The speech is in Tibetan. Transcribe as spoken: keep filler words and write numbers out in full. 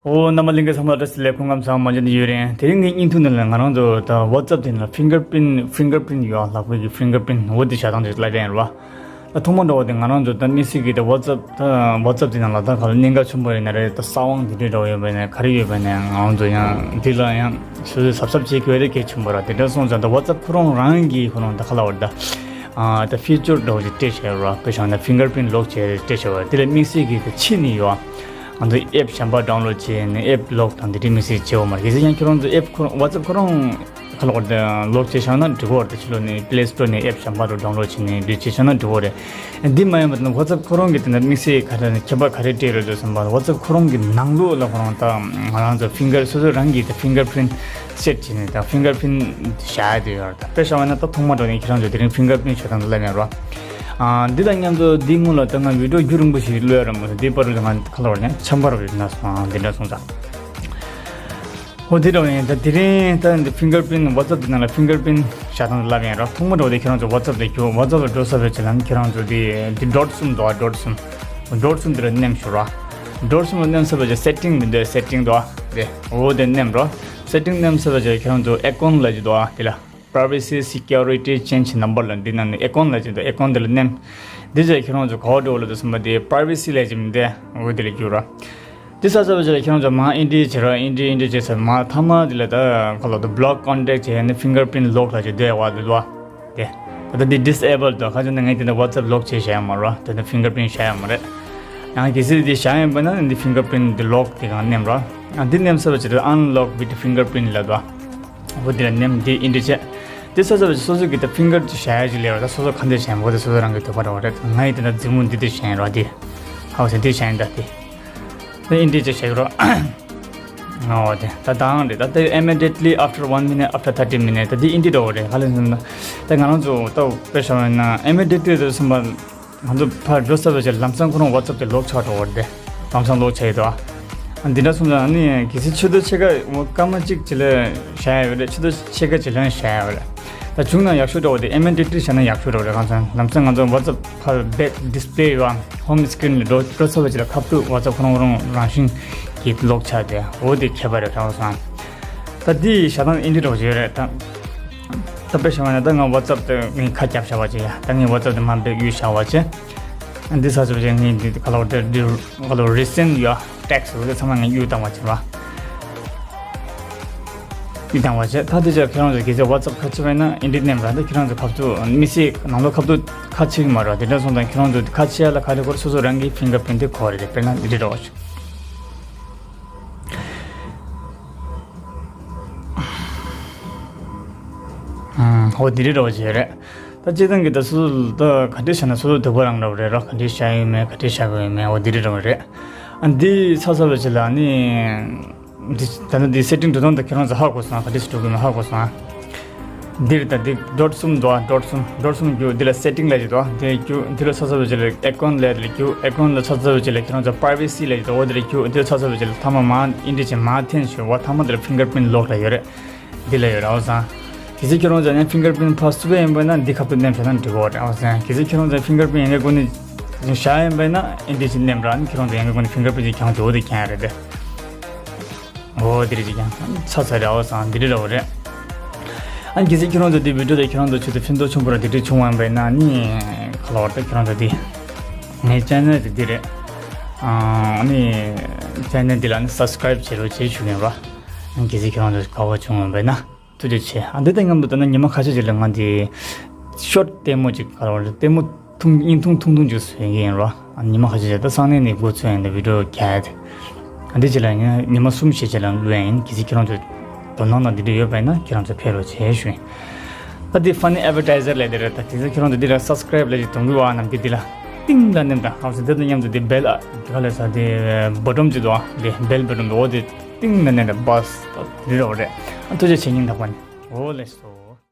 ཨོ། རྣམ་པ་ལྷན་རྒྱས་ཚང་མ་བཀྲ་ཤིས་བདེ་ལེགས། སྐུ་ཁམས་བཟང་། མ་འཇོན་ཡུན་རིང་། དེ་རིང་གི་བརྙན་ཐུང་འདི་ལ་ང་རང་ཚོ་ད་ཝ་ཙབ་དེ་ནང་ཕིང་གར་པིན། ཕིང་གར་པིན་ཡོད་ཨ། ལག་པའི་གི་ཕིང་གར་པིན། འོ་དེ་བཞག་སྟངས་དེ་ལབ་ཡིན་ར། ད་ཐོག་མ་འདྲ་བོ་དེ་ང་རང་ཚོ་ད་དམིགས་བསལ་གྱི་ད་ཝ་ཙབ། ད་ཝ་ཙབ་དེ་ནང་ལ་ད་ག་ལ་གནད་འགག་ཆེན་པོ་ཡིན་ན་རེད། ད་ས་དབང་དེ་འདྲའི་འདྲ་བོ་ཡོད་པ་ཡིན་ན། ག་རེ་ཡོད་པ་ཡིན་ན། ང་རང་ཚོ་ཡང་འདི་ལ་ཡང་སོ་སོས་གཟབ་གཟབ་བྱེད་དགོས་དེ་གལ་ཆེན་པོ་ར། དེ་འདྲ་སོང་ཙང་ད་ཝ་ཙབ་ཁོ་རང་རང་གི་ཁོ་རང་ད་ག་ལབ་དགོས་རེད། ད་ཨ་ད་ཕི་ཅར་འདྲ་བོ་ཅིག་སྤྲད་བཞག་ཡོད་ར། དཔེ་བཞག་ན་ཕིང་གར་པིན་ལོག་བྱས་སྤྲད་བཞག་ཡོད་ར། དེ་ལ་དམིགས་བསལ་གྱི་ད་ཕྱི་ནས་ཡོད་ཨ། ང་ཚོ་ཨེབ་གཞན་པ་ཌའུན་ལོཌ་བྱས་ནས་ཨེབ་ལོག་དང་དེ་འདྲའི་དམིགས་བསལ་བྱེད་དགོས་མ་རེད། གལ་སྲིད་ཡང་ཁྱེད་རང་ཚོ་ཨེབ་ཁོ་རང་ཝ་ཙབ་ཁོ་རང་ག་ལབ་དགོས་རེད། ལོག་བྱས་བཞག་ན་འགྲིག་གི་རེད། ཕྱི་ལོགས་ནས་པི་ལེ་སི་ཊོར་ནས་ཨེབ་གཞན་པ་རུ་ཌའུན་ལོཌ་བྱས་ནས་འདི་བྱས་བཞག་ན་འགྲིག་གི་རེད། འདི་མ་ཡིན་པ་དེ་ན་ཝ་ཙབ་ཁོ་རང་གི་དེ་ན་དམིགས་བསལ་ག་རེ་ནས་ཁྱད་པར་ག་རེ་སྤྲད་རེད་ཟེར་བསམ་པ། ཝ་ཙབ་ཁོ་རང་གི་ནང་ལོགས་ལ་ཁོ་རང་ད་ང་རང་ཚོ་ཕིང་གར་སོ་སོ་རང་གི་ད་ཕིང་གར་པིན་སེཊ་བྱས་ནས་ད་ཕིང་གར་པིན་བཞག་ཡ་དེ་ཡོད་རེད། ད་དཔེ་བཞག་པ་ན་ད་ཐོག་མ་འགྲོ་ནས་ཁྱེད་རང་ཚོ་དེ་རིང་ཕིང་གར་པིན་བཞག་སྟངས་དེ་ལབ་ཡིན་ར། ཨ་འདི་དང་མཉམ་དུ་འདི་སྔོན་ལ་ད་ང་བི་ཌིའོ་རྒྱུན་རིང་པོ་ཞིག་བླུགས་ཡ་ར་མ་སོང་། འདི་བར་དུ་ང་ག་ལབ་དགོས་རེད། ཆམ་པ་ར་བའི་ན་སོང་ཨ། འདི་འདྲ་སོང་ཙང་། ཨོ་དེ་འདྲ་བ་ཡིན། ད་དེ་རིང་ད་འདི་ཕིང་གར་པིན་ཝ་ཙབ་དེ་ནང་ལ་ཕིང་གར་པིན་བཞག་སྟངས་ལབ་ཡིན་ར། ཐོག་མ་འགྲོ་དེ་ཁྱེད་རང་ཚོ་ཝ་ཙབ་དེ་རྒྱུག་ཝ་ཙབ་ལ་འགྲོ་ཚར་བའི་རྗེས་ལ་ནི་ཁྱེད་རང་ཚོ་དེ་འདི་ཌོཊ་གསུམ་འདུག་ཨ། ཌོཊ་གསུམ། ཌོཊ་གསུམ་དེ་ལ་མནན་ཞུ་ར། ཌོཊ་གསུམ་ལ་མནན་ཚར་བའི་རྗེས་སེ་ཊིང་དེ་འདི་སེ་ཊིང་འདུག་ཨ། དེ་འོ་དེ་མནན་ར། སེ་ཊིང་མནན་ཚར་བའི་རྗེས་ཁྱེད་རང་ཚོ་ཨེ་ཀོན་ལབ་ཀྱི་འདུག་ཨ། དེ་ལ་པ་རའི་ཝེ་སི་སི་ཀིའུ་རི་ཊི་ཅེན་ཇི་ནམ་བར་ལབ་འདི་ནང་ནས་ཨེ་ཀོན་ལབ་ཀྱི་འདུག་ཨེ་ཀོན་དེ་ལ་མནན། འདི་རྗེས་ཁྱེད་རང་ཚོ་ག་པར་འགྲོ་ལབ་དུས་ཙམ་པ་དེ་པ་རའི་ཝེ་སི་ལབ་ཀྱི་མི་འདུག་འོ་དེ་ལ་རྒྱུག་ར། འདི་ཚར་ཚར་བའི་རྗེས་ལ་ཁྱེད་རང་ཚོ་མར་ཨེན་ཊི་བྱེད་ར། ཨེན་ཊི་ཨེན་ཊི་བྱས་ཚར་མར་མཐའ་མ་དེ་ལ་ད་ག་ལབ་དགོས་རེད། བྷི་ལོག་ཀོན་ཊེག་བྱས་ནས་ཕིང་གར་པིན་ལོག་ལབ་ཀྱི་འདུག་ཨ། དེ་ད་ལྟ་འདི་ཌི་སེ་བྷལ་འདུག་ག་ཅི་ན་ངས་དེ་འདྲ་ཝ་ཙབ་ལོག་བྱས་བཞག་ཡོད་མ་རེད། དེ་འདྲ་ཕིང་གར་པིན་བཞག་ཡོད་མ་རེད། ཡང་གལ་སྲིད་འདི་བཞག་ཡོད་པ་ན་འདི་ཕིང་གར་པིན་འདི་ལོག་དེ་གང་མནན་ར། ཡང་འདི་མནན་ཚར་བའི་རྗེས་ལ་ཨན་ལོག་ཝིད་ཕིང་གར་པིན་ལབ་འདུག་འོ་འདི་ལ་མནན། འདི་ཨེན་ཊི་བྱས། འདི་ཚར་ཚར་བའི་རྗེས་སོ་སོ་གི་ད་ཕིང་གར་ཅིག་བཞག་ཡ་ཅིག་སླེབས་ར། ད་སོ་སོ་ག་འདྲ་བཞག་ཡིན་པ་དེ་སོ་སོ་རང་གི་འདོད་པ་འདྲ་བོ་རེད། ད་ང་ཡི་དེ་འདྲ་མཛུབ་མོ་འདི་འདྲ་བཞག་ཡིན་ར། འདི་ཧའོ་ཟེར་འདི་བཞག་ཡིན། ད་འདི་ད་ཨེན་ཊི་ཅིག་བཞག་གི་ར། ཨོ་དེ་ད་དང་རེད། ད་དེ་immediately after one minute, after thirty minutes. ད་འདི་ཨེན་ཊི་འདྲ་བོ་རེད། ག་ལ་ཟེར་ན་ད་ང་རང་ཚོ་ད་དཔེ་བཞག་པ་ཡིན་ན་ཨེ་མི་ཌི་ཡེ་ཊི་ལི་དེ་ཚོ་སེམས་པ། ང་ཚོ་ཕར་འགྲོ་ཚར་བའི་རྗེས་ལམ་སང་ཁོ་རང་ཝ་ཙབ་དེ་ལོག་ཆགས་འགྲོ་བ་རེད། ལམ་སང་ལོག་ཆགས་ཡོད་དོ། ཨ་འདི་འདྲ་སོང་ཙང་ཨ་ནི་གལ་སྲིད་ཆུ་ཚོད་ཕྱེད་ཀ་སྐར་མ་གཅིག་ཅིག་ལ་བཞག་ཡོད་རེད། ཆུ་ཚོད་ཕྱེད་ཀ་ཅིག་ལ་བཞག་ཡོད་རེད། ད་བྱུང་ན་ཡག་ཤོས་འདྲ་བོ་དེ་ཨེ་མི་ཌི་ཡེ་ཊི་ལི་བཞག་ན་ཡག་ཤོས་འདྲ་བོ་རེད། གང་ཟེར་ན་ལམ་སང་ང་ཚོ་ཝ་ཙབ་ཕར་བེག་ཌི་སི་པི་ལེ་ཡོད་ཨ། ཧོམ་སི་ཀི་རིན་ལ་འགྲོ་འགྲོ་ཚར་བའི་རྗེས་ལ་ཁ་ཐུག་ཝ་ཙབ་ཁོ་རང་ཁོ་རང་རང་བཞིན་གྱིས་ལོག་ཆགས་དེ་འོ་དེ་ཁྱད་པར་རེད་ར་བསམ། ད་འདི་བཞག་སྟངས་ཨེ་འདི་འདྲ་བོ་ཅིག་ཡོད་རེད་ད། ད་དཔེ་བཞག་པ་ན་ད་ང་ཝ་ཙབ་དེ་ངས་ཁ་བརྒྱབ་བཞག་པ་བྱས་ཡ། ད་ངས་ཝ་ཙབ་དེ་མར་བེག་གཡུག་བཞག་པ་བྱས། ཨ་འདི་ཚར་ཚར་བྱས་ངས་འདི་ག་ལབ་དགོས་རེད། འདི་ག་ལབ་རི་སེན་ཡོད་ཨ། ཊེག་སི་འོ་དེ་ཚང་མ་ངས་གཡུག་བཏང་བ་བྱས་པ། གཡུག་བཏང་བ་བྱས། ད་དེ་ཅག་ཁྱེད་རང་ཚོ་གལ་སྲིད་ཝ་ཙབ་ཁ་ཕྱེ་བ་ཡིན་ན་ཨེ་འདི་མནན་ར། ད་ཁྱེད་རང་ཚོ་ཁ་ཐུག་མི་སེར་ནང་ལོགས་ཁ་ཐུག་ཁ་ཕྱེ་གི་མ་རེད། དེ་འདྲ་སོང་ཙང་ཁྱེད་རང་ཚོ་ཁ་ཕྱེ་ཡ་ལ་ག་རེ་དགོས་རེད། སོ་སོ་རང་གི་ཕིང་གར་པིན་དེ་དགོས་རེད། དཔེར་ན་འདི་འདྲ་འདྲ་བོ་ཞིག་ཨང་། ཧོ་དེ་རེད་འདྲ་བོ་ཅིག་རེད། ད་སྤྱིར་བཏང་གི་ད་སོ་སོ་ད་ག་འདྲས་བྱས་ན་སོ་སོ་འདོད་པ་རང་འདྲ་བོ་རེད་ར། ག་འདྲས་བཞག་ཡོད་མེད་ག་འདྲས་བཞག་དགོས་ཡོད་མེད་འོ་དེ་རེད་འདྲ་བོ་རེད། ཨ་འདི་ཚར་ཚར་བའི་རྗེས་ལ་ནི་འདི་ད་ནི་འདི་སེ་ཊིང་འགྲོ་སྟངས་ད་ཁྱེད་རང་ཚོ་ཧ་གོ་སོང་ཨ། ག་འདྲས་སེ་འགྲོ་དགོས་མེད་ཧ་གོ་སོང་ཨ། འདིར་ད་འདི་ཌོཊ་གསུམ་འདུག་ཨ། ཌོཊ་གསུམ་ཌོཊ་གསུམ་རྒྱུག་འདི་ལ་སེ་ཊིང་ལབ་ཀྱི་འདུག་ཨ། འདི་རྒྱུག་འདི་ལ་ཚར་ཚར་བའི་རྗེས་ལ་ཨེ་ཀོན་ལབ་དེ་ལ་རྒྱུག་ཨེ་ཀོན་ལ་ཚར་ཚར་བའི་རྗེས་ལ་ཁྱེད་རང་ཚོ་པ་རའི་ཝེ་སི་ལབ་ཀྱི་འདུག་འོ་དེ་ལ་རྒྱུག་འདི་ལ་ཚར་ཚར་བའི་རྗེས་ལ་མཐའ་མ་མར་ཨེ་འདི་བྱས་མར་འཐེན་ཞུ་བ། མཐའ་མ་དེ་ལ་ཕིང་གར་པིན་ལོག་ལབ་ཡོད་རེད། འདི་ལ་ཡོད་རེད་ཨོ་ཟང་། གལ་སྲིད་ཁྱེད་རང་ཚོ་ཡང་ཕིང་གར་པིན་ཕར་སུ་བས་ཡིན་པ་ན་འདི་ཁ་ཐུག་མནན་བྱས་ན་འགྲིག་གོ་རེད་ཨོ་ཟང་། གལ་སྲིད་ཁྱེད་རང་ཚོ་ཕིང་གར་པིན་ཡང་གི་སྒོ་ནས་བཞག་ཡིན་པ་ན་ཨེ་འདི་བྱས་མནན་ར། ཁྱེད་རང་ཚོ་ཡང་གི་སྒོ་ནས་ཕིང་གར་པིན་ཅིག་ཀྱང་འགྲོ་འདི་ཀྱང་རེད་དེ། འོ་དེ་རེད་ཅིག་ཀྱང་ཚ་ཚ་རེད་ཨོ་ཟང་། འདི་རེད་ར་འོ་རེད། ཨ་ནི་གལ་སྲིད་ཁྱེད་རང་ཚོ་འདི་བི་ཌིའོ་དེ་ཁྱེད་རང་ཚོ་ཆེད་དུ་ཕན་ཐོགས་ཆེན་པོ་ར་འདི་འདྲས་བྱུང་བ་ཡིན་པ་ན་ནི་ག་ལ་བར་ད་ཁྱེད་རང་ཚོ་འདི་ངའི་ཅེ་ནལ་དེ་འདི་རེད། ཨ་ནི་ཅེ་ནལ་འདི་ལ་ནི་སབ་སི་ཀ་རེབ་བྱེད་རོགས་བྱེད་ཞུ་གི་ཡིན་ར། ཨ་ནི་གལ་སྲིད་ཁྱེད་རང་ཚོ་དགའ་བ་བྱུང་བ་ཡིན་པ་ན་ཐུགས་རྗེ་ཆེ། ཨ་འདི་དང་མཉམ་དུ་ད་ནི་ཉི་མ་ཁ་ཤས་ཅིག་ལ་ང་འདི་ཤོཊ་ལྟད་མོ་ཅིག་ག་ལ་བར་ལྟད་མོ་ཐུང་བརྙན་ཐུང་ཐུང་ཐུང་ཅིག་བཟོ་གི་ཡིན་རོ། ཨ་ཉི་མ་ཁ་ཤས་ཅིག་ད་སང་ཉིན་ནས་འགོ་ཚུགས་ཡིན་ད་བི་ཌིའོ་རྒྱག་ཡ་དེ། ཨ་འདི་ཅིག་ལ་ཉི་ཉི་མ་གསུམ་བཞི་ཅིག་ལ་བླུག་ཡ་ཡིན། གལ་སྲིད་ཁྱེད་རང་ཚོ་དོ་སྣང་དང་འདི་འདྲ་ཡོད་པ་ཡིན་ན་ཁྱེད་རང་ཚོ་ཕེབས་རོགས་བྱེད་ཞུ་ཡིན། ད་འདི་ཕ་ནི་ཨེ་ཌི་ཝར་ཊའི་ཟར་ལས་དེ་རེད། ད་དེ་ཚོ་ཁྱེད་རང་ཚོ་འདི་ལ་སབ་སི་ཀ་རེབ་ལས་ཅིག་གཏོང་གི་བ་ནམ་རྒྱུན་འདི་ལ་ཏིང་ལ་ནེམ་དང་ཁམས་སུ་འདི་དང་མཉམ་དུ་འདི་བེལ་ཨ་ག་ལས་ས་འདི་བོ་ཊམ་ཅིག་འདུག་ཨ། འདི་བེལ་བོ་ཊམ་འདུག་འོ་དེ་ཏིང་ལ་ནེམ་དང་བ་སི་ད་འདི་རེད་བ་རེད། ཨ་ཐུགས་རྗེ་ཆེ་སྙིང་ཐག་པ་ནས་འོ་ལེ་སོ།